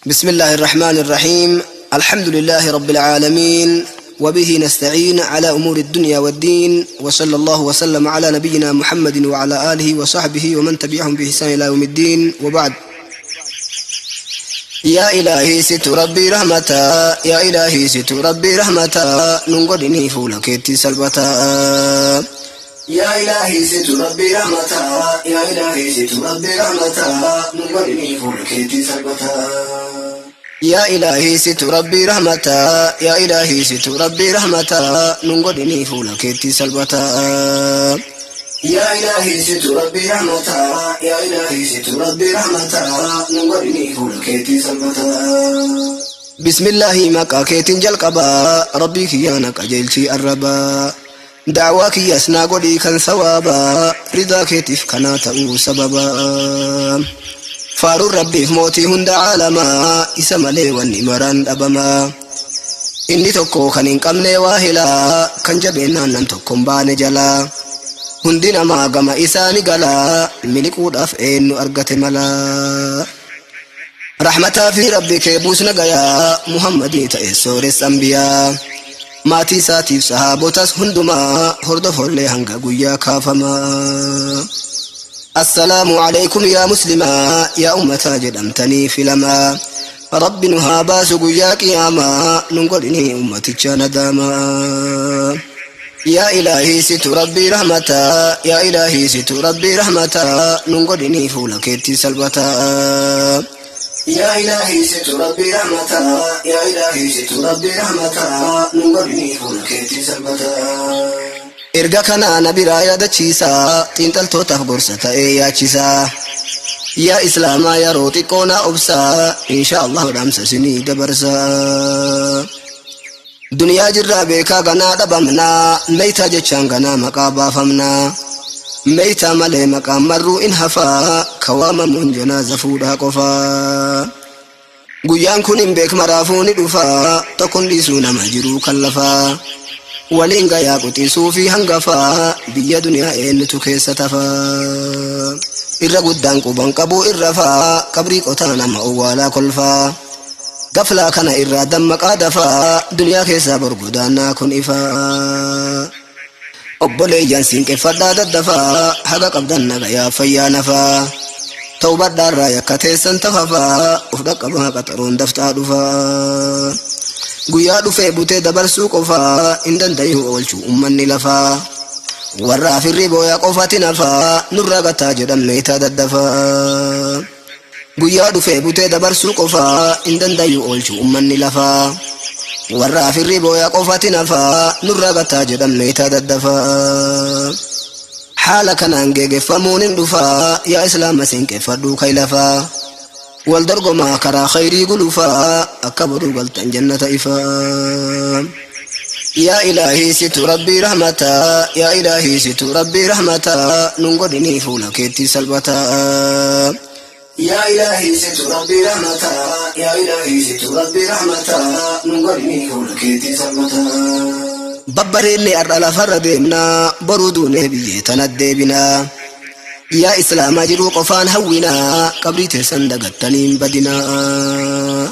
بسم الله الرحمن الرحيم. الحمد لله رب العالمين، وبه نستعين على أمور الدنيا والدين، وصلى الله وسلم على نبينا محمد وعلى آله وصحبه ومن تبعهم بإحسان إلى يوم الدين، وبعد. يا إلهي ست ربي رحمتا، يا إلهي ست ربي رحمتا، ننقلني فولك سلبتا. يا إلهي ست ربي رحمتا، يا إلهي ست ربي رحمتا، ننقلني فولك سلبتا. يا إلهي ست ربي رحمتا، يا إلهي ست ربي رحمتا، ننقلني فولك سلبتا. يا إلهي ست ربي رحمتا، يا إلهي ست ربي رحمتا، ننقلني فولك سلبتا. بسم الله maqaa keetiin jalqabaa، rabbii kiyyaana qajeelchii arrabaa، da'waa kiyyaas naa godhii kan sawaabaa، ridaa keetiif kanaa ta'uu sababaa. Faaruun rabbiif mootii hunda caalamaa، isa malee wanni maraan dhabamaa. Inni tokko kan hin qabne waa hilaa، kan jabeennaan nam tokko hin baane jalaa. Hundi namaa gama isaa ni galaa، miliquudhaaf eenyu argate malaa. Rahmataa fi rabbi kee buusna gayaa Muhammadii ta'e sooressa ambiyaa. Maatii isaatiif sahaabotas hundumaa hordofollee hanga guyyaa kaafamaa. Assalaamu alaykum yaa muslimaa، yaa ummataa jedhamtanii filamaa. Rabbi nu haa baasu guyyaa qiyaamaa، nun godhinii ummaticha nadaamaa. Yaa ilaahi situ rabbii rahmataa، yaa ilaahi situ rabbii rahmataa، nun godhinii fuula keetti salphataa. Yaa ilaahi situ rabbii rahmataa، yaa ilaahi situ rabbii rahmataa، nun godhinii fuula keetti salphataa. Erga kanaa na biraa yaadachiisaa، xiinxaltootaaf gorsa ta'ee yaachisaa. Yaa islaamaa yeroo xiqqoo naa obsaa، insha Allah dhaamsa isinii dabarsaa. Duniyaa jirraa beekaa ganaa dhabamnaa، meeytaa jechaan ganaa maqaa baafamnaa. Meeytaa malee maqaan marruu in hafaa، ka waamamuun janaaza fuudhaa qofaa. Guyyaan kun hin beek maraafuu ni dhufaa، tokkon dhiisuu nama jiruu kan lafaa. Waliin gayaa quxisuu fi hangafaa، biyya duniyaa eenyutu keessa tafaa. Irra guddaan quban qabuu irra faa، qabrii qotaa nama owwaalaa kolfaa. Gaflaa kana irraa dammaqaa dafaa، duniyaa keessaa borgodaannaa kun ifaa. Obboleeyyan siinqeffadhaa daddafaa، haga qabdan nagayaa fayyaa nafaa. Tawbadhaarraa yakka teessan tafafaa، uf dhaqqabaa qaxaroon daftaa dhufaa. Guyyaa dhufee butee dabarsuu qofaa hin dandayu oolchuu ummanni lafaa. Warra afirri booyaa qofati nafaa، nurraa gataa jedhan meetaa daddafaa. Guyyaa dhufee butee dabarsuu qofaa hin dandayu oolchuu ummanni lafaa. Warra afirri booyaa qofati nafaa، nurraa gataa jedhan meetaa daddafaa. Haala kanaan geegeffamuun hin dhufaa، yaa islaama siinqeffadhuu kay lafaa. Wal dorgomaa karaa khayrii gulufaa، akka boruu galtan jannata ifaa. Yaa ilaahii situ rabbii rahmataa، yaa ilaahii situ rabbii rahmataa، nun godhinii fuula keetti salphataa. Yaa ilaahii situ rabbii rahmataa، yaa ilaahii situ rabbii rahmataa، nun godhinii fuula keetti salphataa. Babbareenne har'a lafarra deemnaa، boruu duunee biyyee tana deebinaa. Yaa islaamaa jiruu qofaan hawwinaa، qabrii teessan dagattaniin badinaa.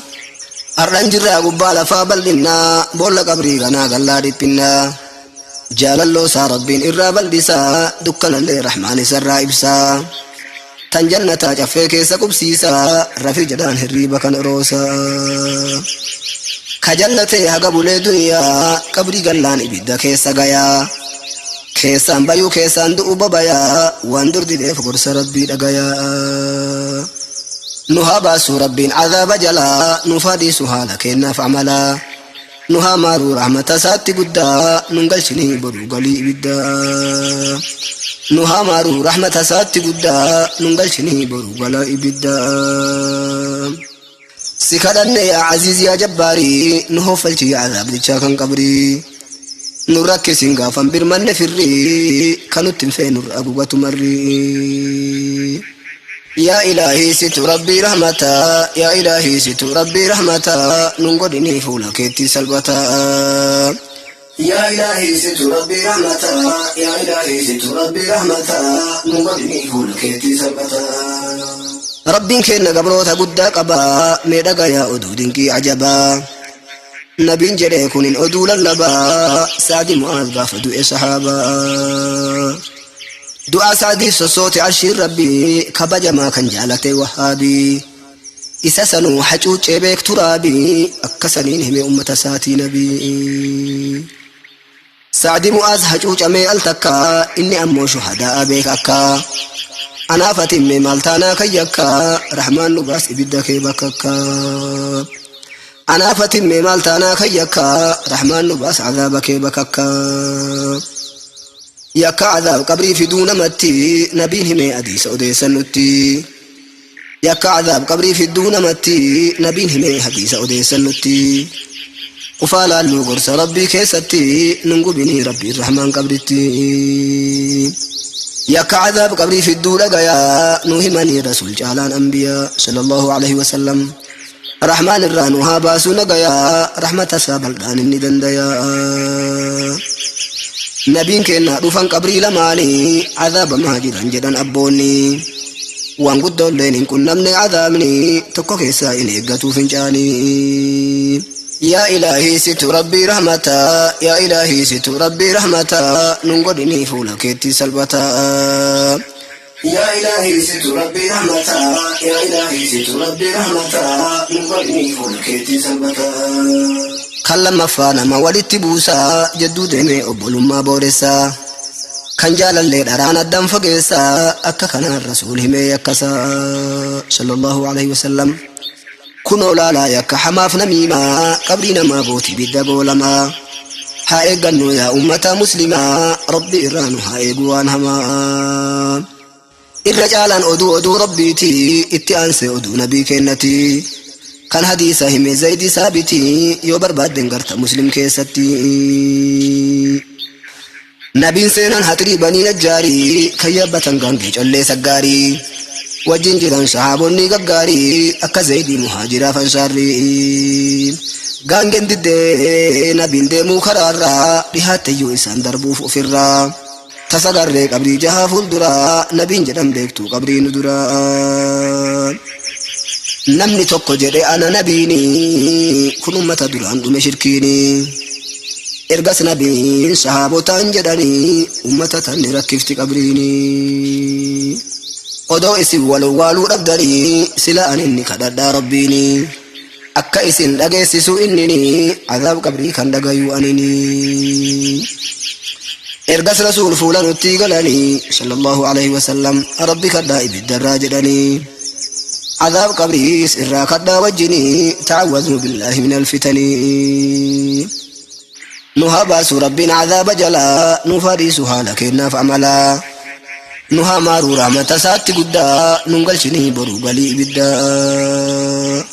Har'an jirraa gubbaa lafaa bal'innaa، boolla qabrii ganaa gallaa dhiphinnaa. Jaalalloo isaa rabbiin irraa bal'isaa، dukkanallee rahmaan isarraa ibsaa. Tan jannataa caffee keessa qubsiisaa، rafi jedhaan hirriiba kan roosaa. Ka jannatee haga bulee duniyaa، qabrii gallaan ibidda keessa gayaa. Keessaan bayuu keessaan du'u babayaa، waan dur dideef gorsa rabbii dhagayaa. Nu haa baasuu rabbiin cadaaba jalaa، nuuf haa dhiisu haala kennaaf amalaa. Nu haa maaruu rahmata isaatti guddaa، nun galchinii boruu galii ibiddaa. Nu haa maaruu rahmata isaatti guddaa، nun galchinii boruu galaa ibiddaa. Si kadhanne yaa aziiz yaa jabbaarii، nu hoffalchi yaa azaabdichaa kan qabrii. Nu rakkisin gaafan birmanne firrii، kanutti hin feenurra gugatu marrii. Yaa ilaahii situ rabbii rahmataa، yaa ilaahii situ rabbii rahmataa، nun godhinii fuula keetti salphataa. Yaa ilaahii situ rabbii rahmataa، yaa ilaahii situ rabbii rahmataa، nun godhinii fuula keetti salphataa. Rabbiin keenna gabroota guddaa qabaa, mee dhagayaa oduu dinqii ajabaa. Nabiin jedhee kunin oduu lallabaa, Sa'di Mu'aaz gaafa du'e sahaabaa. Du'aa Sa'diif sossoote arshiin Rabbii, kabajamaa kan jaalate wahhaabii. Isa sanuu hacuuccee beektu raabii, akka saniin hime ummata isaatii nabii. Sa'di Mu'aaz hacuucamee al takka, inni ammoo shuhadaa'a beeka akka. Anaaf ati immee maal taanaa kan yakka, Rahmaan nu baas ibidda kee bakakka. Anaaf ati immee maal taanaa kan yakka, Rahmaan nu baas azaaba kee bakakka. Yakka azaab qabrii fiduu namatti, nabiin himee hadiisa odeessan nutti. Yakka azaab qabrii fidduu namatti, nabiin himee hadiisa odeessan nutti. Ufaa laalluu gorsa Rabbii keessatti, nun gubinii Rabbiin Rahmaan qabritti. Yakka azaab qabrii fidduu dhagayaa, nu himanii Rasuul caalaan anbiyaa sallallahu alaihi wasallam. Rahmaan irraa nu haa baasuu nagayaa, rahmata isaa baldhaan inni dandayaa. Nabiin keenna dhufan qabrii lamaanii, azaabamaa jiran jedhan abboonni. Waan guddoolleen hin qunnamne azaabni, tokko keessaa hin eeggatu fincaanii. Yaa Ilaahii situ Rabbii rahmataa, yaa Ilaahii situ Rabbii rahmataa, nun godhinii fuula keetti salphataa. Yaa Ilaahii situ Rabbii rahmataa, yaa Ilaahii situ Rabbii rahmataa, nun godhinii fuula keetti salphataa. Kan lammaffaa nama walitti buusaa, jedduu deemee obbolummaa booressaa. Kan jaalallee dharaan addaan fageessaa, akka kanaan Rasuul himee yakkasaa sallallahu alaihi wasallam. Kunoo laalaa yakka hamaaf namiimaa, qabrii namaa gooti ibidda goolamaa. Haa eeggannu yaa ummata muslimaa, Rabbi irraa nu haa eegu waan hamaa. Irra caalaan oduu oduu Rabbiiti, itti aansee oduu nabii keennati. Kan hadiisa hime Zaydi Saabiti, yoo barbaadden garta Muslim keessatti. Nabiin seenan haxirii banii Najjaarii, kan yaabbatan gaangee collee saggaarii. Wajjin jiran sahaabonni gaggaarii, akka Zaydii muhaajiraaf ansaarrii. Gaangeen diddee nabiin deemuu karaarraa, dhihaatteyyuu isaan darbuuf ofirraa. Tasa garree qabrii jahaa fuulduraa, nabiin jedhan beektuu qabrii nu duraa. Namni tokko jedhe ana nabiini, kun ummata duraan dhume shirkiini. Ergas nabiin sahaabotaan jedhanii, ummata tanni rakkifti qabriini. Odoo isin wal owwaaluu dhabdanii, sila ani inni kadhadhaa Rabbiini. Akka isin dhageessisu innini, azaab qabrii kan dhagayuu anini. Ergas Rasuul fuula nutti galanii, sallallahu alaihi wasallam, Rabbi kadhaa ibiddarraa jedhanii. Azaab qabriis irraa kadhaa wajjini, ta'awwaduu billaahi minal fitanii. Nu haa baasu Rabbiin azaaba jalaa, nuuf haa dhiisu haala keennaaf amalaa. Nu haa maaruu rahmata isaatti guddaa, nun galchinii boruu galii ibiddaa.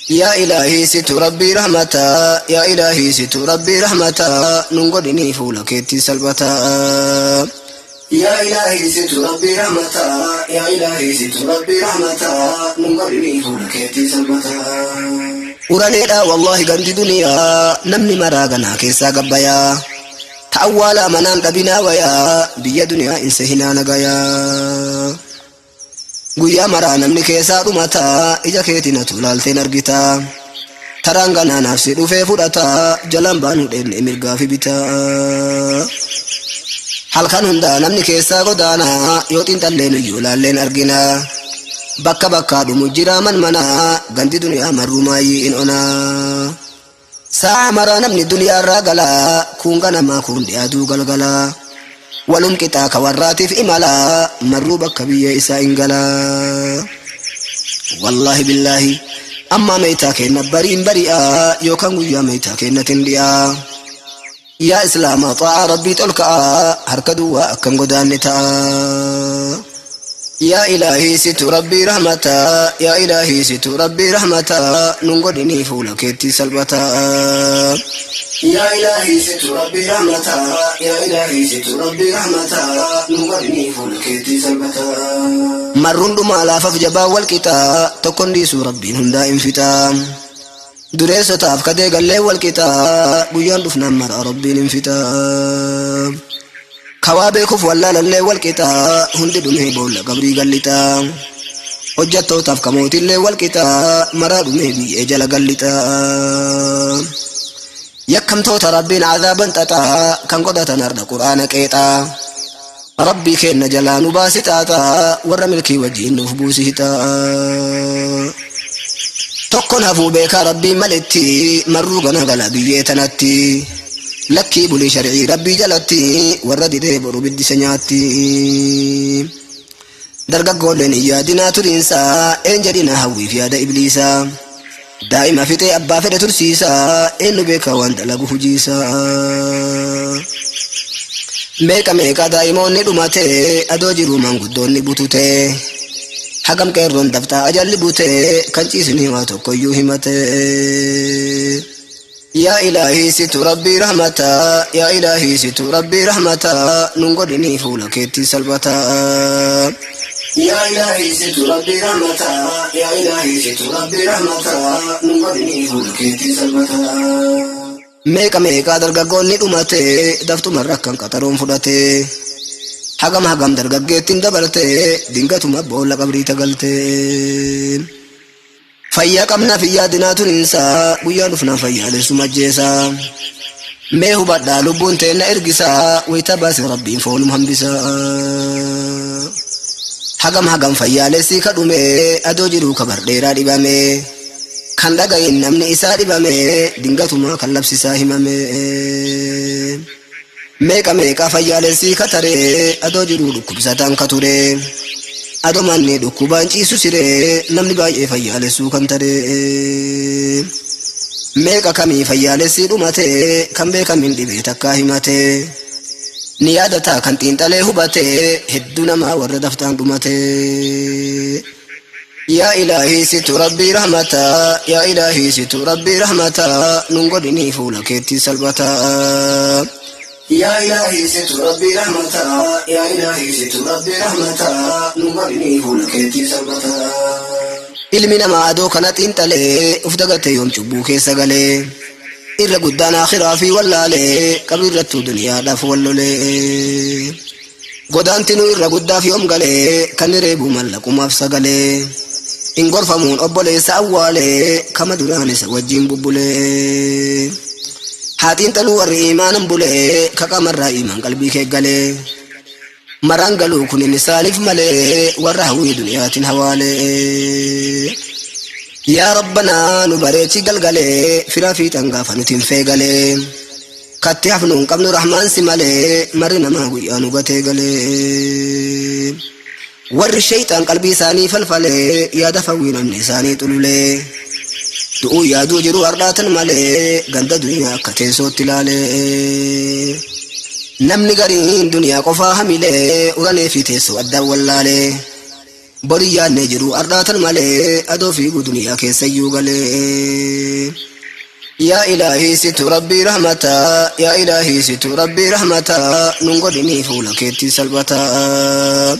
Yaa Ilaahii situ Rabbii rahmataa, yaa Ilaahii situ Rabbii rahmataa, nun godhinii fuula keetti salphataa. Yaa Ilaahii situ Rabbii rahmataa, yaa Ilaahii situ Rabbii rahmataa, nun godhinii fuula keetti salphataa. Uraneedha wallaahi gandi duniyaa, namni maraa ganaa keessaa gabbayaa. Ta awwaalaa manaan dhabinaa wayaa, biyya duniyaa in sehinaa nagayaa. Guyyaa maraa namni keessaa dhumataa, ija keetiin atu laalteen argitaa. Taraan ganaa naaf si dhufee fudhataa, jalaan baanuu dheenne mirgaa fi bitaa. Halkan hundaa namni keessaa godaanaa, yoo xiinxalleen iyyuu laalleen arginaa. Bakka bakkaa dhumu jiraa man manaa, gandi duniyaa marruu maayyii in onaa. Sa'a maraa namni duniyaa irraa galaa, kuun ganamaa kuun dhiyaaduu galgalaa. Walum qixaa ka warraatiif imalaa, marruu bakka biyya isaa in galaa. Wallaahi billaahi ammaa meeytaa keenna bariin bari'aa, yookaan guyyaa meeytaa keennatin dhi'aa. Yaa Islaamaa xaa'aa Rabbii xolka'aa, harka duwwaa akkan godaanne ta'aa. Yaa Ilaahii situ Rabbii rahmataa, yaa Ilaahii situ Rabbii rahmataa, nun godhinii fuula keetti salphataa. Yaa Ilaahii situ Rabbii rahmataa, yaa Ilaahii situ Rabbii rahmataa, nun godhinii fuula keetti salphataa. Marruun dhumaa laafaf jabaa wal qixaa, tokkon dhiisuu Rabbiin hundaa in fixaa. Dureessotaaf kadee gallee wal qixaa, guyyaan dhufnaan maraa Rabbiin hin fixaa. Kawaa beekuuf wallaalallee wal qixaa, hundi dhumee boolla qabrii gallixaa. Hojjattootaaf kamootillee wal qixaa maraa dhumee biyyee jala gallixaa. Yakkamtoota Rabbiin azaaban xaxaa kan godhatan har'a Qur'aana qeexaa. Rabbii keenna jalaa nu baasi xaaxaa warra milkii wajjiin nuuf buusi hixaa. Tokkon hafuu beekaa Rabbiin maletti marruu gana gala biyyee tanatti. Lakkii bulii shar'ii Rabbii jalatti warra didee boru biddisa nyaatti. Dargaggoolleen hin yaadinaa turiinsaa een jedhina hawwiif yaada ibliisaa. Daa'ima fixee abbaa fedhe tursiisaa eenyu beeka waan dalagu hujiisaa. Meeqa meeqa daa'imoonni dhumate adoo jiru maanguddoonni butute. Hagam qeerroon daftaa ajalli bute kan ciisinii waa tokkoyyuu himate. Yaa Ilaahii situ Rabbii rahmataa yaa Ilaahii situ Rabbii rahmataa nun godhinii fuula keetti salphataa. Yaa Ilaahii situ Rabbii rahmataa yaa Ilaahii situ Rabbii rahmataa nun godhinii fuula keetti salphataa. Meeqa meeqa dargaggoonni dhumate daftumarra akkan qaxaroon fudhate. Hagam hagam dargaggeettiin dabarte dingatuma boolla qabrii tagalte. Fayyaa qabnaa fi yaadinaa turiinsaa guyyaa dhufnaan fayyaalessuma ajjeesaa. Mee hubadhaa lubbuun teenna ergisaa wayita baase Rabbiin foonum hambisaa. Hagam hagam fayyaalessii kadhume adoo jiruu kabar dheeraa dhibame. Kan dhagayin namni isaa dhibame dingatuma kan labsisaa himame. Meeqa meeqa fayyaalessii kataree adoo jiruu dhukkubsataan kature. Adoo manni dhukkubaan ciisu siree namni baay'ee fayyaalessuu kan taree. Meeqa kamii fayyaalessii dhumate kan beekamin dhibee takkaa himate. Ni yaadataa kan xiinxalee hubate hedduu namaa warra daftaan dhumate. Yaa Ilaahii situ Rabbii rahmataa yaa Ilaahii situ Rabbii rahmataa nun godhinii fuula keetti salphataa. Yaa Ilaahii situ Rabbii rahmataa yaa Ilaahii situ Rabbii rahmataa nun godhinii fuula keetti salphataa. Ilmi namaa adoo kana xiinxalee uf dagatee yoom cubbuu keessa galee. Irra guddaan akhiraa fi wallaalee qabri irrattuu duniyaadhaaf wallolee. Godaantinuu irra guddaaf yoom galee kan reebu mallaqumaaf sagalee. Hin gorfamuun obboleessa awwaalee kama duraan isa wajjin bubbulee. Haatiin xaluu warri iimaanan bulee kaqamarraa iimaan qalbii kee galee. Maraan galuu kun misaaliif malee warra hawwii duniyaatiin hawaalee. Yaa Rabbanaa nu bareechi galgalee firaa fiixan gaafa nuti hin feegalee. Katti hafnu hin qabnu rahmaan si malee marri namaa guyyaa nu gatee galee. Warri shayxaan qalbii isaanii falfalee yaada fawwii namni isaanii xululee. Du'uu yaaduu jiru har'aatan malee ganda duniyaa akka teessootti ilaalee. Namni gariin duniyaa qofaa hamilee uranee fi teessoo addaan wallaalee. Borii yaadnee jiru har'aatan malee adoo fiiguu duniyaa keessayyuu galee. Yaa Ilaahii situ Rabbii rahmataa yaa Ilaahii situ Rabbii rahmataa nun godhinii fuula keetti salphataa.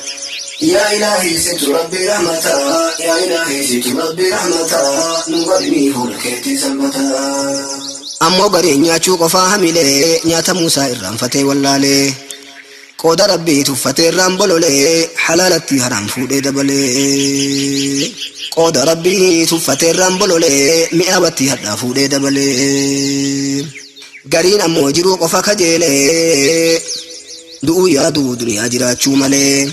Yaa Ilaahii situ Rabbii rahmataa yaa Ilaahii situ Rabbii rahmataa nun godhinii fuula keetti salphataa. Ammoo gariin nyaachuu qofaa hamilee nyaata Muusaa irraanfatee wallaalee. Qooda Rabbii tuffatee irraan bololee halaalatti haraam fuudhee dabalee. Qooda Rabbii tuffatee irraan bololee mi'aawatti hadhaa fuudhee dabalee. Gariin ammoo jiruu qofa kajeelee du'uu yaaduu duniyaa jiraachuu malee.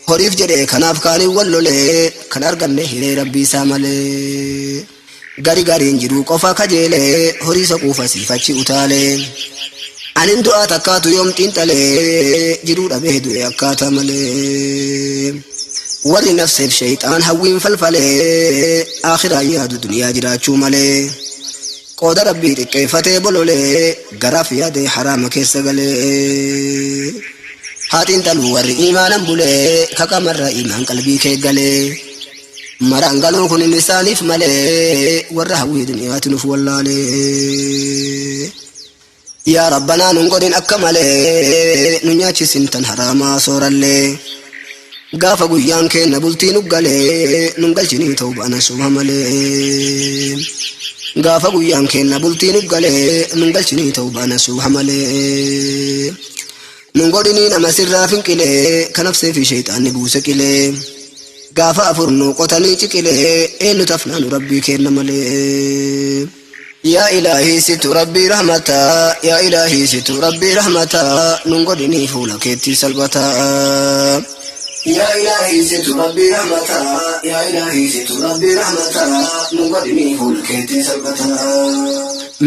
Horiif jedhee kanaaf kaaniin wallolee kan arganne hiree Rabbii isaa malee. Gari gariin jiruu qofa kajeelee horii soquufa siifachi utaalee. Anin du'aa takkaatu yoom xiinxalee jiruu dhabee du'e akkaataa malee. Warri nafseef shayxaan hawwiin falfalee akhiraa yaadu duniyaa jiraachuu malee. Qooda Rabbii xiqqeeffatee bololee garaaf yaadee haraama keessa galee. Haatiin xaluu warri iimaanan bulee kaqamarra iimaan qalbii kee galee. Maraan galuu kun isaaniif malee warra hawwii duniyaatti nuuf wallaalee. Yaa Rabbanaa nun godhin akka malee nu nyaachisin tan haraamaa soorallee. Gaafa guyyaan keenna bultii nu galee nun galchinii ta'uu baana suba malee. Gaafa guyyaan keenna bultii nu galee nun galchinii ta'uu baana suba malee. Nun godhinii nama sirraa finqilee kan nafsee fi sheexaanni buuse qilee. Gaafa afur nu qotanii ciqilee eenyu tafnaanu rabbii kenna malee. Yaa ilaahii situ rabbii rahmataa yaa ilaahii situ rabbii rahmataa nun godhinii fuula keetti salphataa. Yaa ilaahii situ rabbii rahmataa yaa ilaahii situ rabbii rahmataa nun godhinii fuula keetti salphataa.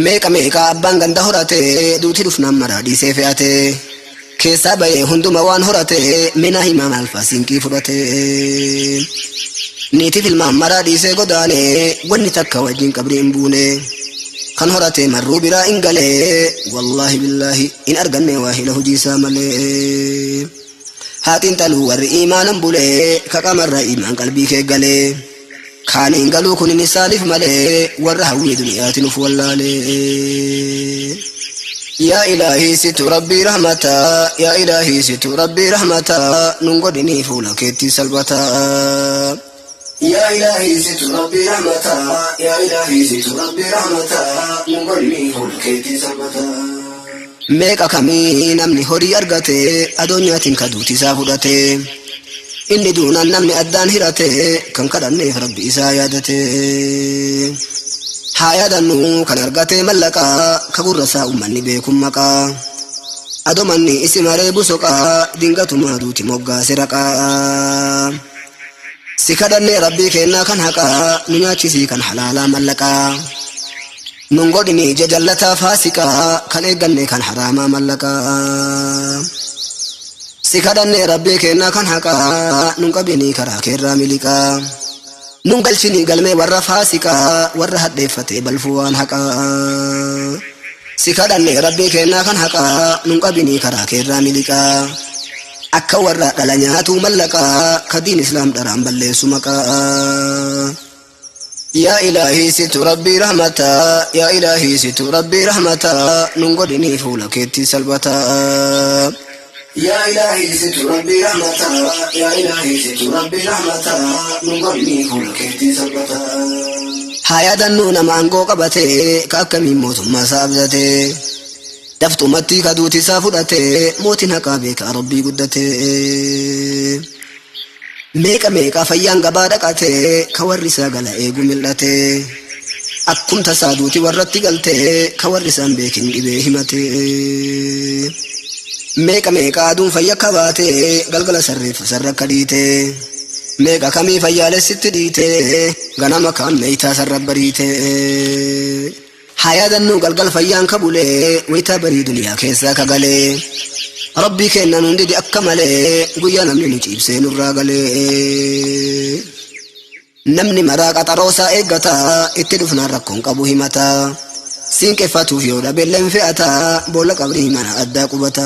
Meeqa meeqa abbaan ganda horate duuti dhufnaan maraa dhiisee fe'ate. Keessaa bahee hunduma waan horate mina himaa maalfaa siinqii fudhate. Niitiif ilmaan maraa dhiisee godaane wanni takka wajjin qabrii hin buune. Kan horate marruu biraa hin galee wallaahi billaahi hin arganne waa hila hojiisaa malee. Haatiin taluu warri iimaanan bulee kaqamarra iimaan qalbii kee galee. Kaaniin galuu kun inni saaliif malee warra hawwii duniyaatiin uf wallaalee. Yaa ilaahii situ rabbii rahmataa yaa ilaahii situ rabbii rahmataa nun godhinii fuula keetti salphataa. Yaa ilaahii situ rabbii rahmataa yaa ilaahii situ rabbii rahmataa nun godhinii fuula keetti salphataa. Meeqa kamii namni horii argate adoonyaatiin kaduuti isaa fudhate. Inni duunaan namni addaan hirate kan kadhanneef rabbi isaa yaadate. Haa yaadannu kan argate mallaqaa ka gurra isaa uummanni beekun maqaa. Adomanni isi maree busoqaa dingatumaa duuti moggaase raqaa. Si kadhannee rabbii kennaa kan haqaa nu nyaachisii kan halaalaa mallaqaa. Nun godhini jajallataa faasiqaa kan eegganne kan haraamaa mallaqaa. Si kadhannee rabbii kennaa kan haqaa nun qabinii karaa keerraa miliqaa. Nun galchinii galmee warra faasiqaa warra hadheeffatee balfuu waan haqaa. Si kadhannee rabbii kennaa kan haqaa nun qabinii karaa keerraa miliqaa. Akka warra dhala nyaatuu mallaqaa ka diin islaam dharaan balleessu maqaa. Yaa ilaahii situ rabbii rahmataa yaa ilaahii situ rabbii rahmataa nun godhinii fuula keetti salphataa. Yaa ilaahii situ rabbii rahmataa yaa ilaahii situ rabbii rahmataa nun godhinii fuula keetti salphataa. Haa yaadannuu nama aangoo qabatee ka akkamiin mootummaa isaa abdatee. Dafxumatti kaduuti isaa fudhatee mootiin haqaa beekaa rabbii guddatee. Meeqa meeqa fayyaan gabaa dhaqatee ka warri isaa gala eegu mil'atee. Akkum tasaa duuti warratti galtee ka warri isaan beekin dhibee himatee. Meeqa meeqa aduun fayya kabaatee galgala sarreeffa sarra akka dhiitee. Meeqa kamii fayyaalessitti dhiitee ganama kaan meeytaa sarra bariitee. Haa yaadannuu galgal fayyaan ka bulee wayitaa barii duniyaa keessaa ka galee. Rabbii kennan hundi di akka malee guyyaa namni nu ciibsee nurraa galee. Namni maraa qaxaroo isaa eeggata itti dhufnaan rakkoon qabu himata. Siinqeffatuuf yoo dhabeelleen fe'ata boolla qabrii mana addaa qubata.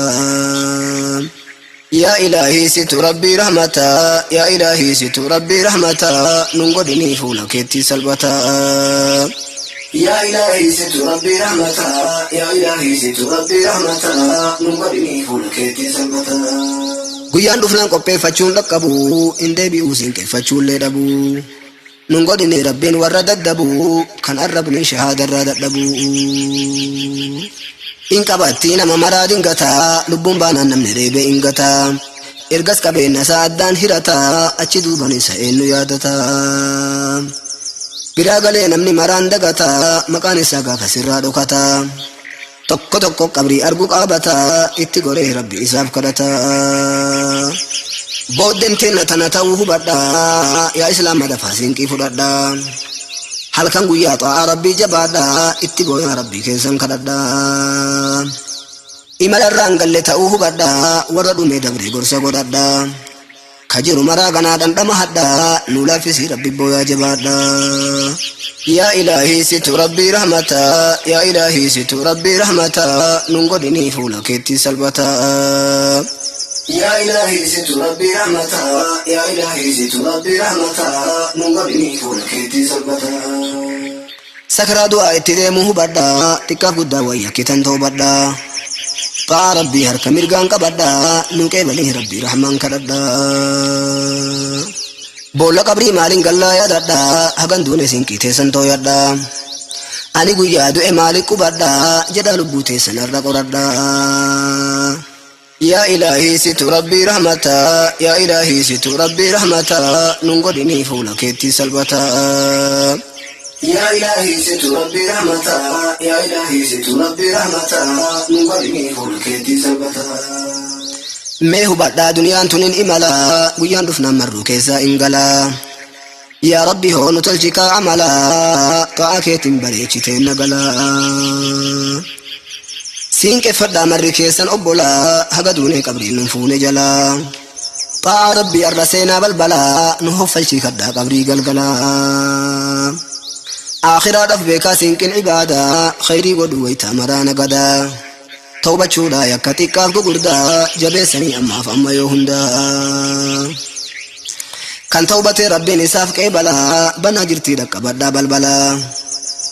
Yaa ilaahii situ rabbii rahmataa yaa ilaahii situ rabbii rahmataa nun godhinii fuula keetti salphataa. Yaa ilaahii situ rabbii rahmataa yaa ilaahii situ rabbii rahmataa nun godhinii fuula keetti salphataa. Guyyaan dhufnaan qopheeffachuun dhaqqabu hin deebi'uu siinqeffachuullee dhabu. Nun godhinii rabbiin warra daddabu kan arrabni shahaadarraa dadhabu. In qabatti nama maraa dingataa lubbuun baanaan namni reebee hin gataa. Ergas qabeenya isaa addaan hirataa achi duuban isa eenyu yaadataa. Biraa galee namni maraan dagataa maqaan isaa gaafa sirraa dhokataa. Tokko tokko qabrii argu qaabataa itti goree rabbi isaaf kadhataa. Booddeen teenna tana ta'uu hubadhaa yaa islaama dafaa siinqii fudhadhaa. Halkan guyyaa xaa'aa rabbii jabaadhaa itti booyaa rabbii keessan kadhadhaa. Imala irraan galle ta'uu hubadhaa warra dhume dabree gorsa godhadhaa. Ka jiru maraa ganaa dhandhama hadhaa nu laaffisii rabbi booyaa jabaadhaa. Yaa ilaahii situ rabbii rahmataa yaa ilaahii situ rabbii rahmataa nun godhinii fuula keetti salphataa. Yaa ilaahii situ rabbii rahmataa yaa ilaahii situ rabbii rahmataa nun godhinii fuula keetti salphataa. Sakraa du'aa itti deemuu hubadhaa xiqqaaf guddaa wayya kitan toobadhaa. Xaa rabbii harka mirgaan qabadhaa nu qeebalii rabbii rahmaan kadhadhaa. Boolla qabrii maaliin gallaa yaadadhaa hagan duune sinqii teessan tooyadhaa. Ani guyyaa du'e maaliin qubadhaa jedhaa lubbuu teessan irra qoradhaa. Yaa Ilaahii situ Rabbii rahmataa, yaa Ilaahii situ Rabbii rahmataa, nun godhinii fuula keetti salphataa. Yaa Ilaahii situ Rabbii rahmataa, yaa Ilaahii situ Rabbii rahmataa, nun godhinii fuula keetti salphataa. Mee hubadhaa duniyaan tun hin imalaa, guyyaan dhufnaan marruu keessaa hin galaa. Yaa Rabbi hoo nu tolchi kaa amalaa, xaa'aa keetiin bareechitee nagalaa. Siinqeffadhaa marri keessan obbolaa, haga duunee qabriin nun fuune jalaa. Xaa'aa Rabbii arra seenaa balbalaa, nu hoffalchii kadhaa qabrii galgalaa. Aakhiraadhaaf beekaa siinqin ibaadaa, khayrii godhu waytaa maraa nagadaa. Tawbachuudhaa yakka xiqqaaf gugurdaa, jabeessanii ammaaf amma yoo hundaa. Kan tawbatee Rabbiin isaaf qeebalaa, banaa jirtii dhaqqabadhaa balbalaa.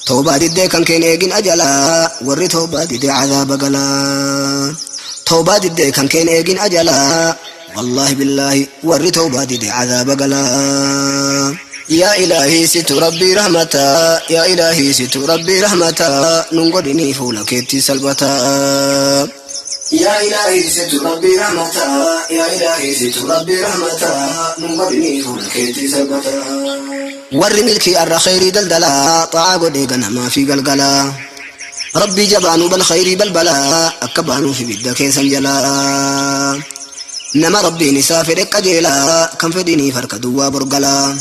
Tawbaa diddee kan keen eegin ajalaa, warri tawbaa didee cadaaba galaa. Tawbaa diddee kan keen eegin ajalaa, wallaahi billaahi warri tawbaa didee cadaaba galaa. Yaa Ilaahii situ Rabbii rahmataa, yaa Ilaahii situ Rabbii rahmataa, nun godhinii fuula keetti salphataa. Yaa Ilaahii situ Rabbii rahmataa, yaa Ilaahii situ Rabbii rahmataa, nun godhinii fuula keetti salphataa. Warri milkii arra khayrii daldalaa, xaa'aa godhee ganamaa fi galgalaa. Rabbii jabaanuu bal khayrii balbalaa, akka baanuuf ibidda keessan jalaa. Nama Rabbiin isaa fedhe qajeelaa, kan fedhiniif harka duwwaa borgalaa.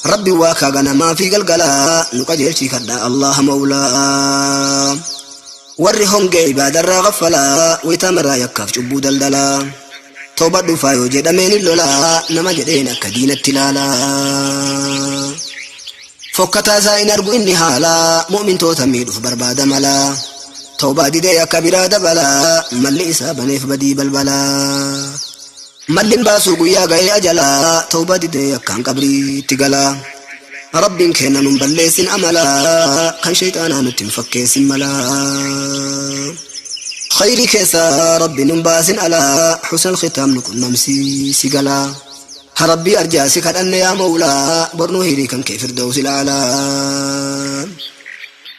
Rabbi waa kaa ganamaa fi galgalaa, nu qajeelchii kadhaa Allaha mawlaa. Warri hongee ibaadarraa gaffalaa, wayitaa maraa yakkaaf cubbuu daldalaa. Tooba dhufaa yoo jedhameen hin lolaa, nama jedheen akka diinatti ilaalaa. Fokkataa isaa hin argu inni haalaa, mu'mintoota miidhuuf barbaada malaa. Tawbaa didee akka biraa dabalaa, malli isaa baneef badii balbalaa. Malli hin baasuu guyyaa ga'ee ajalaa, tawbaa didee akkaan qabriitti galaa. Rabbiin kenna nun balleessin amalaa, kan shayxaanaa nutti hin fakkeessin malaa. Khayrii keessa Rabbi nun baasin alaa, husnal khitaam nu qunnamsiisi galaa. Ha Rabbii arjaa si kadhanne yaa mawlaa, bornuu hirii kan kee firdawsil aalaa.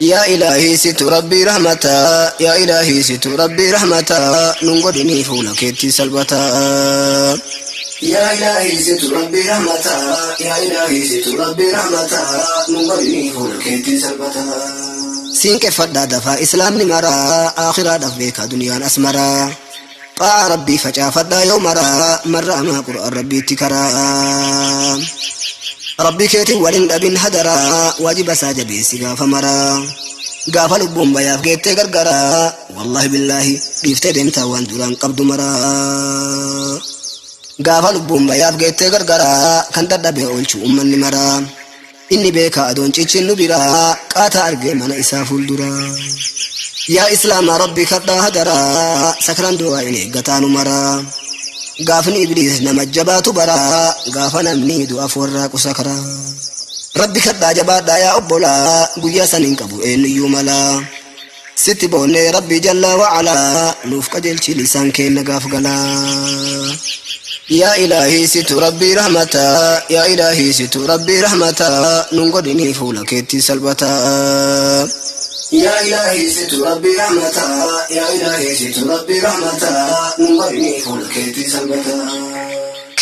Yaa Ilaahii situ Rabbii rahmataa, yaa Ilaahii situ Rabbii rahmataa, nun godhinii fuula keetti salphataa. Yaa Ilaahii situ Rabbii rahmataa, yaa Ilaahii situ Rabbii rahmataa, nun godhinii fuula keetti salphataa. Siinqeffadhaa dafaa islaamni maraa, aakhiraadhaaf beekaa duniyaan as maraa. Xaa'aa Rabbii facaafadhaa yoo maraa, marra amaa qura'aan Rabbiitti karaa. Rabbii keetiin waliin dhabin hadaraa, waajiba isaa jabeessi gaafa maraa. Gaafa lubbuun bayaaf geettee gargaraa, wallaahi billaahi dhiiftee deemtaa waan duraan qabdu maraa. Gaafa lubbuun bayaaf geettee gargaraa, kan dadhabee oolchu ummanni maraa. Inni beekaa adoon cichin nu biraa, qaataa argee mana isaa fuulduraa. Yaa Islaamaa Rabbi kadhaa hadaraa, sakraan du'aa hin eeggataa nu maraa. Gaafni Ibliis nama jabaatu baraa, gaafa namni du'aaf warraaqu sakaraa. Rabbi kadhaa jabaadhaa yaa obbolaa, guyyaa san hin qabu eenyuyyuu malaa. Sitti boonnee Rabbi jallaa wa'alaa, nuuf qajeelchi lisaan keenna gaaf galaa. Yaa Ilaahii situ Rabbii rahmataa, yaa Ilaahii situ Rabbii rahmataa, nun godhinii fuula keetti salphataa. Yaa Ilaahii situ Rabbii rahmataa, yaa Ilaahii situ Rabbii rahmataa, nun godhinii fuula keetti salphataa.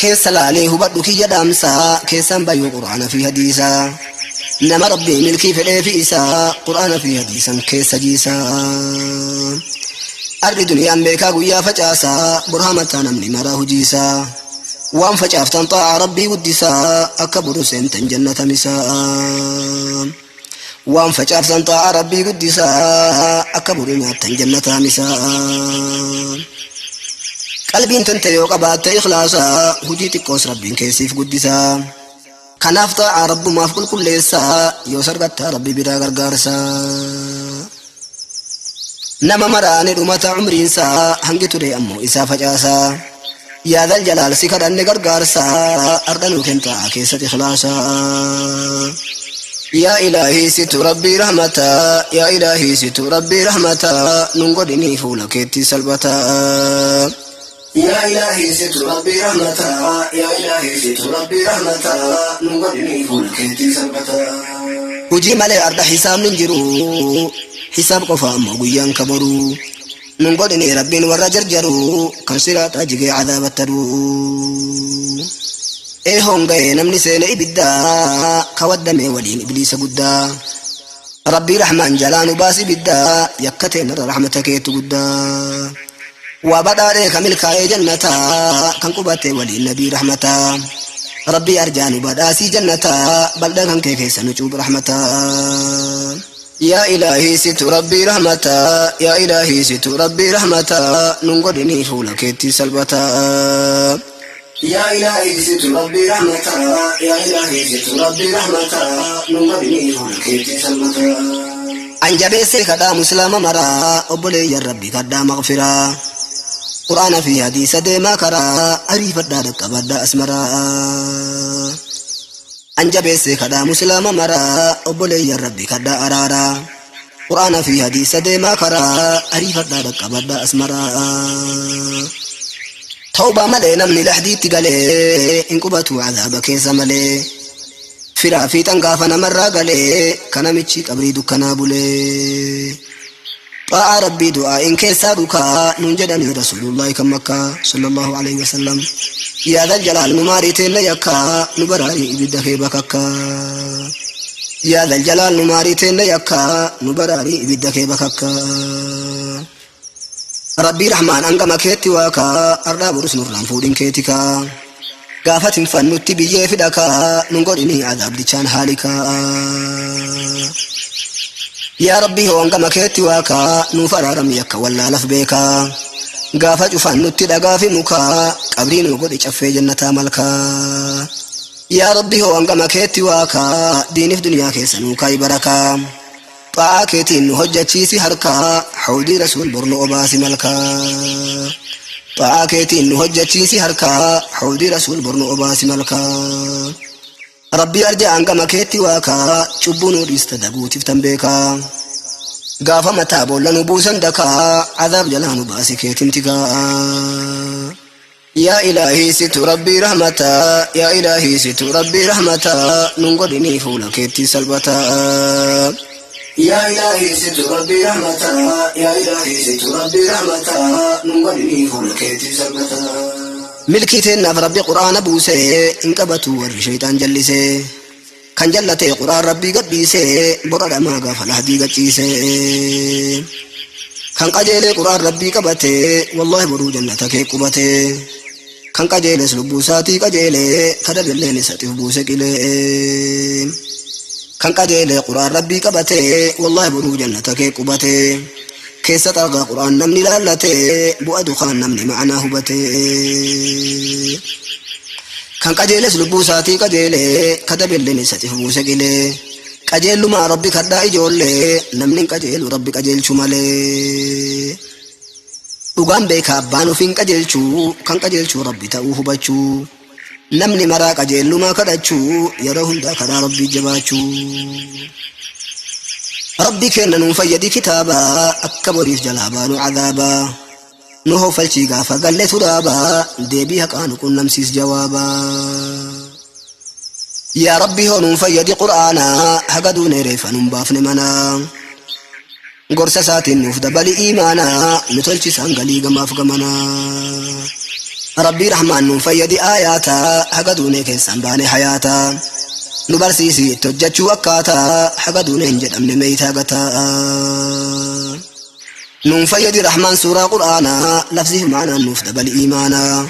Keessa laalee hubadhu kiyya dhaamsaa, keessaan bayyuu quraana fi hadiisaa. Nama Rabbii milkii fedhee fi isaa, quraana fi hadiisan keessa jiisaa. Arri duniyaan beekaa guyyaa facaasaa, burhaamataa namni maraa hojiisaa. Waan facaaftan xaa'aa Rabbii guddisaa, akka boru seentan jannata misaa. Waan facaaftan xaa'aa Rabbii guddisaa, akka boru nyaattan jannata misaa. Qalbiin tante yoo qabaatte ikhlaasaa, hojii xiqqoos Rabbiin keessiif guddisaa. Kanaaf xaa'aa Rabbumaaf qulqulleessaa, yoo sargattaa Rabbi biraa gargaarsaa. Nama maraani dhumata umriinsaa, hangi ture ammoo isaa facaasaa. Yaa dhal jalaal si kadhanne gargaarsaa, har'a nuu kentaa keessatti ikhlaasaa. Yaa Ilaahii situ Rabbii rahmataa, yaa Ilaahii situ Rabbii rahmataa, nun godhinii fuula keetti salphataa. Yaa Ilaahii situ Rabbii rahmataa, yaa Ilaahii situ Rabbii rahmataa, nun godhinii fuula keetti salphataa. Hujii malee arda hisaabni hin jiru, hisaab qofa ammoo guyyaan kaboru. Nun godhini Rabbiin warra jarjaru kan siraaxaa jigee cadaabattaruu. Ee honga'ee namni seene ibiddaa ka waddamee waliin ibliisa guddaa. Rabbii Rahmaan jalaa nu baasi ibiddaa yakka teenarra rahmata keetu guddaa. Waa badhaadhee ka milkaa'ee jannataa kan qubatee waliin nabii rahmataa. Rabbii arjaa nu badhaasii jannataa bal'aa kan kee keessa nu cuub rahmataa. Yaa Ilaahii situ Rabbii rahmataa, yaa Ilaahii situ Rabbii rahmataa, nun godhinii fuula keetti salphataa. Yaa Ilaahii situ Rabbii rahmataa, yaa Ilaahii situ Rabbii rahmataa, nun godhinii fuula keetti salphataa. An jabeessee kadhaa Muslima maraa, obboleeyyan Rabbi kadhaa maghfiraa. Qur'aana fi hadiisa deemaa karaa, ariifadhaa dhaqqabadhaa asmaraa. An jabeessee kadhaa Muslima maraa, obboleeyyan Rabbi kadhaa araaraa. Qur'aana fi hadiisa deemaa karaa, ariifadhaa dhaqqabadhaa asmaraa. Tawbaa malee namni lahdiitti galee hin qubatu cadaaba keessa malee. Firaa fi xangaafa namarraa galee ka namichi qabrii dukkanaa bulee. Xaa'aa Rabbii du'aa'iin keessaa dhukaa nuun jedhanii Rasuulullaahi kan Makkaa sallallahu alaihi wasallam. Yaa dhal jalaal nu maarii teenna yakkaa nu baraarii ibidda kee bakakkaa. Yaa dhal jalaal nu maarii teenna yakkaa nu baraarii ibidda kee bakakkaa. Rabbii Rahmaan hangama keetti waakaa ardaa borus nurraan fuudhin keetikaa. Gaafa tinfannutti biyyee fidhakaa nun godhinii adaabdichaan haalikaa. Yaa Rabbii hoo hangama keetti waakaa nuuf araarami akka wallaalaf beekaa. Gaafa cufannutti dhagaa fi mukaa qabrii nu godhi caffee jannataa malkaa. Yaa Rabbii hoo hangama keetti waakaa diinif duniyaa keessa nuu kaayi barakaa. Xaa'aa keetiin nu hojjachiisi harkaa hawdii rasuul bor nu obaasi malkaa. Xaa'aa keetiin nu hojjachiisi harkaa hawdii rasuul bor nu obaasi malkaa. Rabbii arjaa hangama keetti waakaa cubbuu nu dhiista daguutiif tan beekaa. Gaafa mataa boolla nu buusan dakaa cadaab jalaa nu baasi keetiin tikaa. Yaa Ilaahii situ Rabbii rahmataa, yaa Ilaahii situ Rabbii rahmataa, nun godhinii fuula keetti salphataa. Yaa Ilaahii situ Rabbii rahmataa, yaa Ilaahii situ Rabbii rahmataa, nun godhinii fuula keetti salphataa. Milkii teennaaf Rabbi Qur'aana buusee hin qabatu warri shayxaan jallisee. Kan jallatee Qur'aan Rabbii gadhiisee bora dhamaa gaafa lahdii gachiisee. Kan qajeelee Qur'aan Rabbii qabatee wallaahi boruu jannata kee qubatee. Kan qajeeles lubbuu isaatii qajeelee kadabilleen isatiif buuse qilee. Kan qajeelee Qur'aan Rabbii qabatee wallaahi boruu jannata kee qubatee. Keessa xargaa Qur'aan namni laallatee bu'a dukaan namni ma'anaa hubatee. Kan qajeeles lubbuu isaatii qajeelee kadabilleen isatiif buuse qilee. Qajeellumaa Rabbi kadhaa ijoollee namni hin qajeelu Rabbi qajeelchu malee. Dhugaan beekaa abbaan ofiin qajeelchuu kan qajeelchuu Rabbi ta'uu hubachuu. Namni maraa qajeellumaa kadhachuu yeroo hundaa karaa Rabbii jabaachuu. Rabbi kenna nuun fayyadi kitaaba akka boriif jalaa baanu cadaabaa. Nu hoofalchii gaafa galle turaabaa deebii haqaa nu qunnamsiis jawaabaa. Yaa Rabbi hoo nuun fayyadi Qur'aanaa haga duunee reeffa nun baafne manaa. Gorsa isaatiin nuuf dabali iimaanaa nu tolchisaan galii gamaaf gamanaa. Rabbii Rahmaan nuun fayyadi aayaataa haga duunee keessaan baane hayaataa. Nu barsiisi itti hojjechuu akkaataa haga duunee hin jedhamne meeytaa gataa. Nuun fayyadi Rahmaan suuraa Qur'aanaa lafziif ma'anaan nuuf dabali iimaanaa.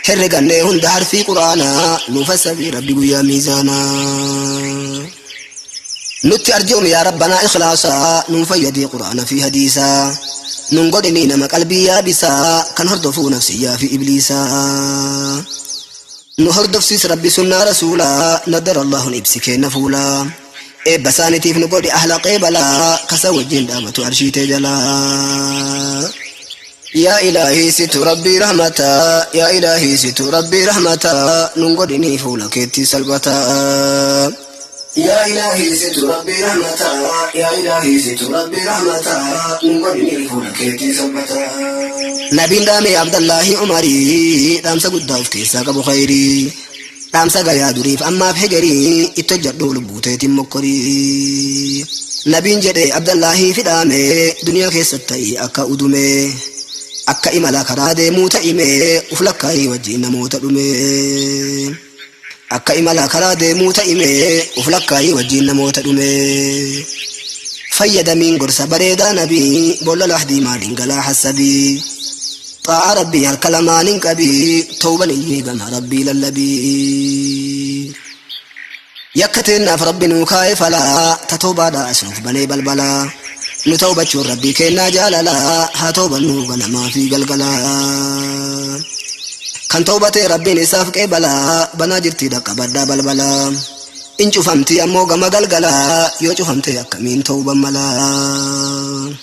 Herregannee hunda harfii Qur'aanaa nuuf hassabii Rabbi guyyaa miizaanaa. Nutti arjoom yaa Rabbanaa ikhlaasaa nuun fayyadii Qur'aana fi hadiisaa. Nun godhinii nama qalbii yaabisaa kan hordofuu nafsiyyaa fi ibliisaa. Nu hordofsiis Rabbi sunnaa rasuulaa nadara Allahun ibsi kenna fuulaa. Eebba isaaniitiif nu godhi ahla qeebalaa kasa wajjin dhaabatu arshiitee jalaa. Yaa Ilaahii situ Rabbii rahmataa, yaa Ilaahii situ Rabbii rahmataa, nun godhinii fuula keetti salphataa. Yaa Ilaahii situ Rabbii rahmataa, yaa Ilaahii situ Rabbii rahmataa, nun godhinii fuula keetti salphataa. Nabiin dhaamee Abdallaahi Umarii dhaamsa guddaa of keessaa qabu khayrii. Dhaamsa gayaa duriif ammaaf hegerii itti hojjedhuu lubbuu teetiin mokkorii. Nabiin jedhe Abdallaahii fidhaame duniyaa keessatti ta'ii akka udume akka imala karaa deemuu ta'ime uf lakkaa'ii wajjiin namoota dhume akka imala karaa deemuu ta'ime uf lakkaa'ii wajjiin namoota dhume fayyadamiin gorsa bareedaa nabii boolla lahdii maaliin galaa hassabii xaa'a rabbii harka lamaaniin qabii tawban iyyee gama rabbii lallabii. Yakka teennaaf rabbi nuu kaa'e falaa ta tawbaadhaa as nuuf banee balbalaa nu tawbachuun rabbii keennaa jaalalaa haa tawbannuu ganamaa fi galgalaa. Kan tawbatee rabbiin isaaf qeebalaa banaa jirtii dhaqqabadhaa balbalaa. In cufamtii ammoo gama galgalaa yoo cufamtee akkamiin tawban malaa.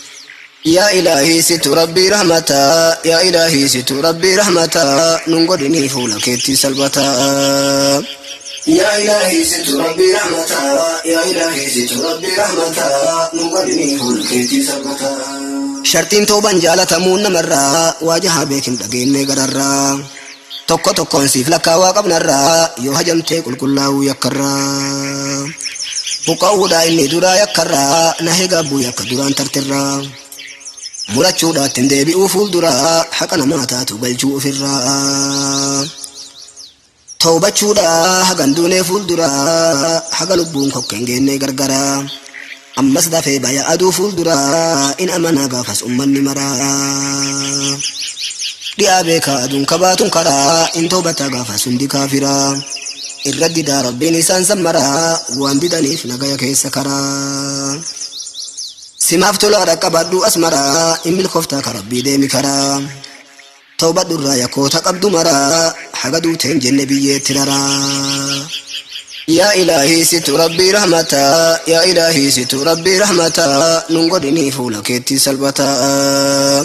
Yaa ilaahii situ rabbii rahmataa yaa ilaahii situ rabbii rahmataa nun godhinii fuula keetti salphataa. Yaa ilaahii situ rabbii rahmataa yaa ilaahii situ rabbii rahmataa nun godhinii fuula keetti salphataa. Shartiin tooban jaalatamuun namarraa waajahaa beekin dhageennee gararraa. Tokko tokkoon siif lakkaawaa qabnarraa yoo hajamtee qulqullaa'uu yakkarraa. Buqqa'uudhaa inni duraa yakkarraa na hegabbuu yakka duraan tartirraa. Murachuudhaa ittiin deebi'uu fuulduraa haqa namaa taatu galchuu ofirraa. Tawbachuudhaa hagan duunee fuulduraa haga lubbuun kokkeen geennee gargaraa. Ammas dafee baya aduu fuulduraa in amanaa gaafas ummanni maraa. Dhi'aa beekaa aduun kabaatun karaa in tawbataa gaafas hundi kaafiraa. Irra didaa rabbiin isaan sammaraa waan didaniif nagaya keessa karaa. Simaaf tolaa dhaqqabadhu asmaraa in milkooftaa ka rabbii deemi karaa. Tawbadhurraa yakkoota qabdu maraa haga duuteen jenne biyyeetti raraa. Yaa ilaahii situ rabbii rahmataa yaa ilaahii situ rabbii rahmataa nun godhinii fuula keetti salphataa.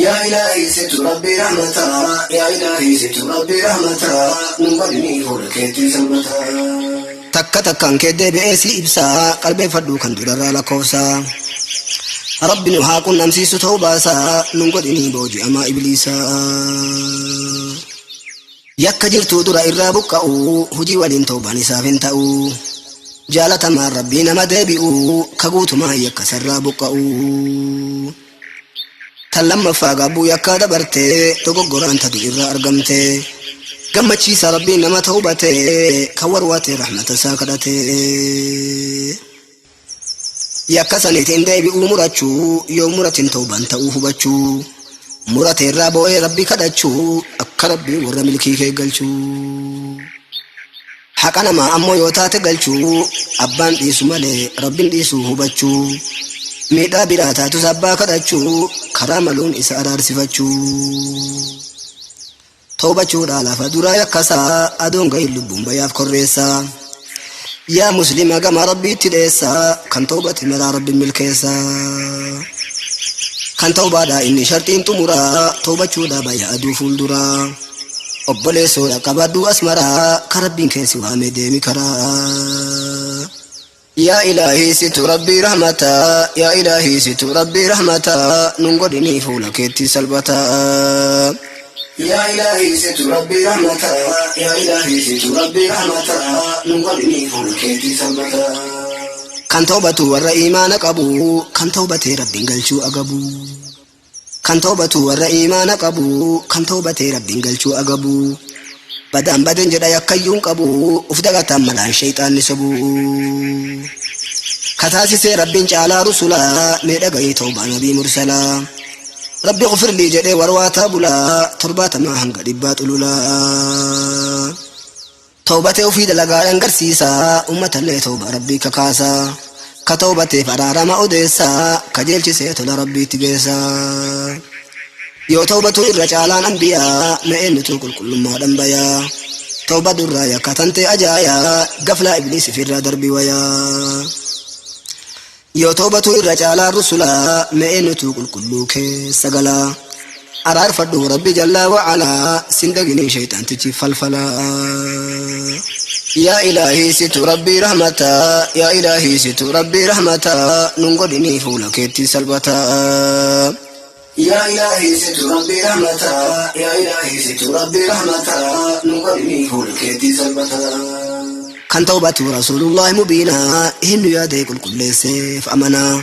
Yaa ilaahii situ rabbii rahmataa yaa ilaahii situ rabbii rahmataa nun godhinii fuula keetti salphataa. Takka takkaan kee deebi'ee si ibsaa qalbeeffadhuu kan durarraa lakkoofsaa. Rabbi nu haa qunnamsiisu ta'uu baasaa nun godhinii booji'amaa ibliisaa. Yakka jirtuu dura irraa buqqa'u hujii waliin tawbaan isaaf hin ta'u. Jaalatamaan rabbii nama deebi'u ka guutumaa yakka sarraa buqqa'u. Tan lammaffaa gaabbuu yakkaa dabartee dogoggoraan tadu irraa argamte. Gammachiisa rabbiin nama tawbate kan warwaatee rahmata isaa kadhate. Yakka saniitiin deebi'uu murachuu yoo muratin tawbaan ta'uu hubachuu. Murate irraa boo'ee rabbi kadhachuu akka rabbiin warra milkii kee galchuu. Haqa namaa ammoo yoo taate galchuu abbaan dhiisu malee rabbiin dhiisuu hubachuu. Miidhaa biraa taatus abbaa kadhachuu karaa maluun isa araarsifachuu. Tawbachuudhaa lafa duraa yakkasaa aduun gahin lubbuun bayaaf korreessaa. Yaa muslima gama rabbiitti dheessaa kan tawbate maraa rabbiin milkeessaa. Kan tawbaadhaa inni sharxiin xumuraa tawbachuudhaa baya aduu fuulduraa. Obboleessoodha qabadhu asmaraa ka rabbiin keessi waame deemi karaa. Yaa ilaahii situ rabbii rahmataa yaa ilaahii situ rabbii rahmataa nun godhinii fuula keetti salphataa. Yaa ilaahii situ rabbii rahmataa yaa ilaahii situ rabbii rahmataa nun godhinii fuula keetti salphataa. Kan tawbatu warra imaana qabu kan tawbatee rabbiin galchuu agabu. Kan tawbatu warra imaana qabu kan tawbatee rabbiin galchuu agabu. Badaan baden jedha yakkayyuun qabu uf dagataan malaan shayxaanni sobu. Kataasisee rabbiin caalaa rusulaa mee dhaga'ii tawbaa nabii mursalaa. Rabbi gufirlii jedhee warwaataa bulaa torbaatamaa hanga dhibbaa xululaa. Tawbatee ofii dalagaadhaan garsiisaa uummatallee tawbaa rabbii kakaasaa. Ka tawbateef araarama odeessaa kajeelchisee tola rabbiitti geessaa. Yoo tawbatu irra caalaan ambiyaa na eenyutu qulqullummaadhaan bayaa. Tawba durraa yakka tantee ajaayaa gaflaa ibliis ifirraa darbi wayaa. Yoo tawbatu irra caalaan rusulaa na eenyutu qulqulluu keessa galaa. Araarfadhu rabbi jallaa wa'alaa sin dhaginii shayxaantichi falfalaa. Yaa ilaahii situ rabbii rahmataa yaa ilaahii situ rabbii rahmataa nun godhinii fuula keetti salphataa. Yaa ilaahii situ rabbii rahmataa yaa ilaahii situ rabbii rahmataa nun godhinii fuula keetti salphataa. Kan tawbatu Rasuulullaahi mubiinaa hinnu yaadee qulqulleesseef amanaa.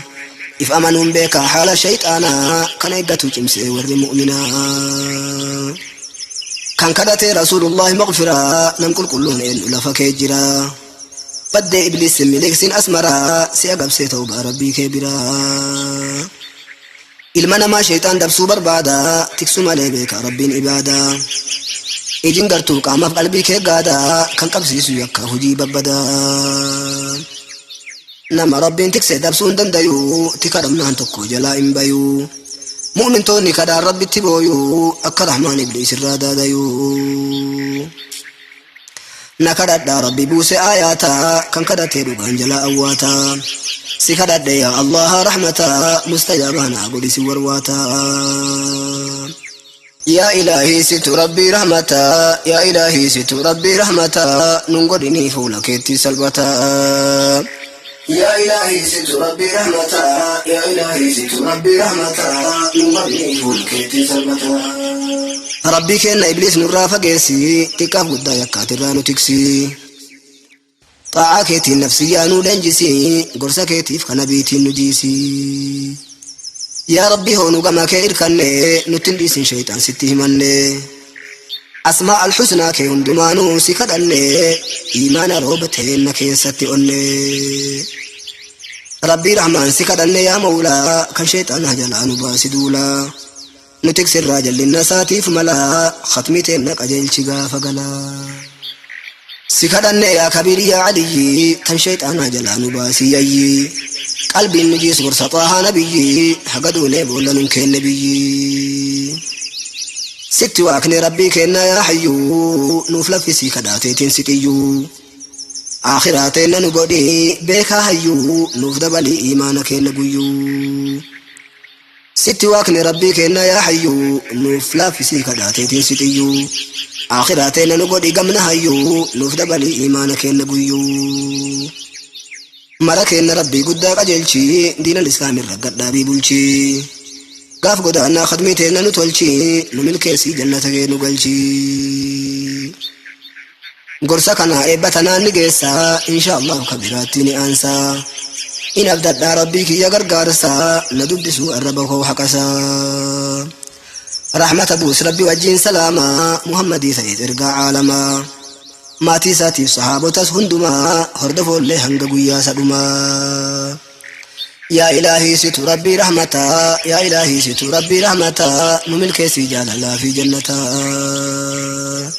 If amanuun beekaa haala shayxaanaa kan eeggatu cimsee warri mu'minaa. Kan kadhatee Rasuulullaahi maghfiraa nam qulqulluun eenyu lafa kee jira. Baddee ibliis miliqsiin asmaraa si agabsee tawbaa rabbii kee biraa. Ilma namaa shayxaan dabsuu barbaada tiksu malee beeka rabbiin ibaadaa. Ijin gartuu qaamaaf qalbii kee gaadaa kan qabsiisu yakka hojii babbadaa. Nama rabbiin tiksee dabsuu hin dandayu tika dhabnaan tokko jalaa hin bayu. Mu'mintoonni kadhaan rabbitti booyu akka rahmaan ibliis irraa daadayu. Na kadhadhaa rabbi buuse aayaata kan kadhatee dhugaan jalaa awwaata. Si kadhadhe yaa Allaha rahmata mustajaabaa naa godhi si warwaata. Yaa ilaahii situ rabbii rahmata yaa ilaahii situ rabbii rahmata nun godhinii fuula keetti salphata. Yaa ilaahii situ rabbii rahmata yaa ilaahii situ rabbii rahmata nun godhinii fuula keetti salphata. Rabbii kenna ibliis nurraa fageessi xiqqaaf guddaa yakkaatirraa nu tiksi. Xaa'aa keetiin nafsiyyaa nu leenjisi gorsa keetiif kana biitiin nu jiisi. Yaa Rabbi hoonu gama kee irkanne nutti hin dhiisin shayxaan sitti himanne. Asmaa alxusnaa kee hundumaanuu si kadhanne iimaana rooba teenna keessatti onne. Rabbii rahmaan si kadhanne yaa mawlaa kan shayxaanaa jalaa nu baasi duulaa. Nu tiksirraa jallinna isaatiif malaa khatmii teenna qajeelchi gaafa galaa. Si kadhanne yaa kabiir yaa aliyyi tan shayxaanaa jalaa nu baasi yayyi. Qalbiin nu jiis gorsa xaahaa nabiyyi haga duunee boolla nun kenne biyyi. Sitti waaqni rabbii kennaa yaa hayyuu nuuf laffisii kadhaateetiin si xiyyuu. Akhiraa teenna nu godhi beekaa hayyuu nuuf dabalii iimaana kenna guyyuu. Sitti waaqni rabbii kennaa yaa hayyuu nuuf laaffisii kadhaateetiin si xiyyuu. Akhiraa teenna nu godhi gamna hayyuu nuuf dabalii iimaana kenna guyyuu. Mara kenna rabbii guddaa qajeelchi diinal islaamirra gadhaabii bulchi. Gaaf godaannaa khadmii teenna nu tolchi nu milkeessii jannata kee nu galchi. Gorsa kana eebba tanaan ni geessa insha Allahu kabiraatti ni aansa. In abdadhaa rabbii kiyya gargaarsa na dubbisuu arraba koo haqasa. Rahmata buus rabbi wajjiin salaama Muhammadii ta'eet ergaa caalamaa. Maatii isaatiif sahaabotas hundumaa hordofoollee hanga guyyaa sadhumaa. Yaa ilaahii situ rabbii rahmataa yaa ilaahii situ rabbii rahmataa nu milkeessii jaalalaa fi jannataa.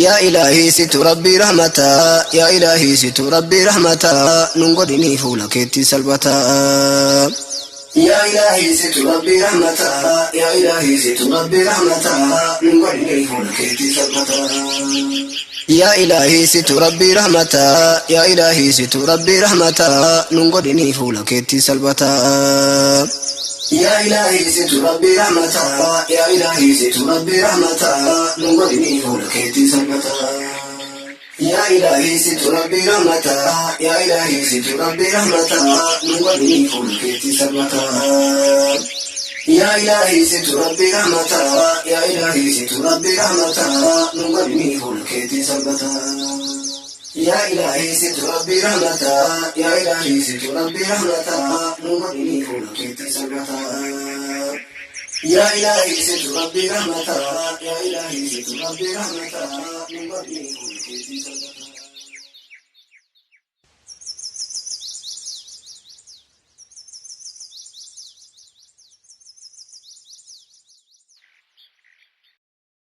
Yaa ilaahii situ rabbii rahmataa yaa ilaahii situ rabbii rahmataa nun godhinii fuula keetti salphataa. Yaa ilaahii situ rabbii rahmataa yaa ilaahii situ rabbii rahmataa nun godhinii fuula keetti salphataa. Yaa ilaahii situ rabbii rahmataa yaa ilaahii situ rabbii rahmataa nun godhinii fuula keetti salphataa. Yaa ilaahii situ rabbii rahmataa yaa ilaahii situ rabbii rahmataa nun godhinii fuula keetti salphataa. Yaa ilaahii situ rabbii rahmataa yaa ilaahii situ rabbii rahmataa nun godhinii fuula keetti salphataa. Yaa ilaahii situ rabbii rahmataa yaa ilaahii situ rabbii rahmataa nun godhinii fuula keetti salphataa. Yaa ilaahii situ rabbii rahmataa yaa ilaahii situ rabbii rahmataa nun godhinii fuula keetti salphataa. Yaa ilaahii situ rabbii rahmataa yaa ilaahii situ rabbii rahmataa nun godhinii fuula keetti salphataa.